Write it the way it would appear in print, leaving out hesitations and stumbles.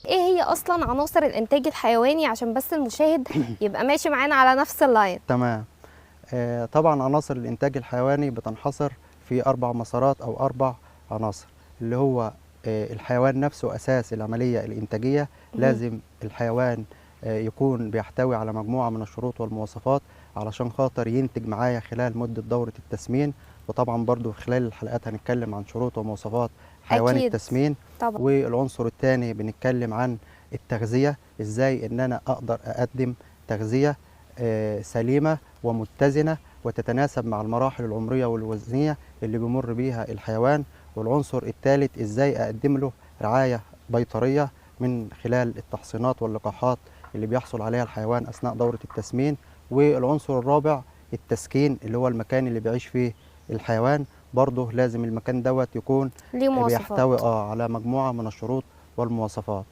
ايه هي اصلا عناصر الانتاج الحيواني عشان بس المشاهد يبقى ماشي معانا على نفس ال line؟ تمام. طبعا عناصر الانتاج الحيواني بتنحصر في 4 مسارات او 4 عناصر، اللي هو الحيوان نفسه اساس العملية الانتاجية. لازم الحيوان يكون بيحتوي على مجموعة من الشروط والمواصفات علشان خاطر ينتج معايا خلال مده دوره التسمين. وطبعا برضو خلال الحلقات هنتكلم عن شروط ومواصفات حيوان أكيد. التسمين. طبعا. والعنصر الثاني بنتكلم عن التغذية، ازاي ان انا اقدر اقدم تغذية سليمة ومتزنه وتتناسب مع المراحل العمرية والوزنيه اللي بيمر بيها الحيوان. والعنصر الثالث ازاي اقدم له رعاية بيطريه من خلال التحصينات واللقاحات اللي بيحصل عليها الحيوان اثناء دوره التسمين. والعنصر الرابع التسكين، اللي هو المكان اللي بيعيش فيه الحيوان، برضه لازم المكان دوت يكون ليه مواصفات، بيحتوي على مجموعة من الشروط والمواصفات.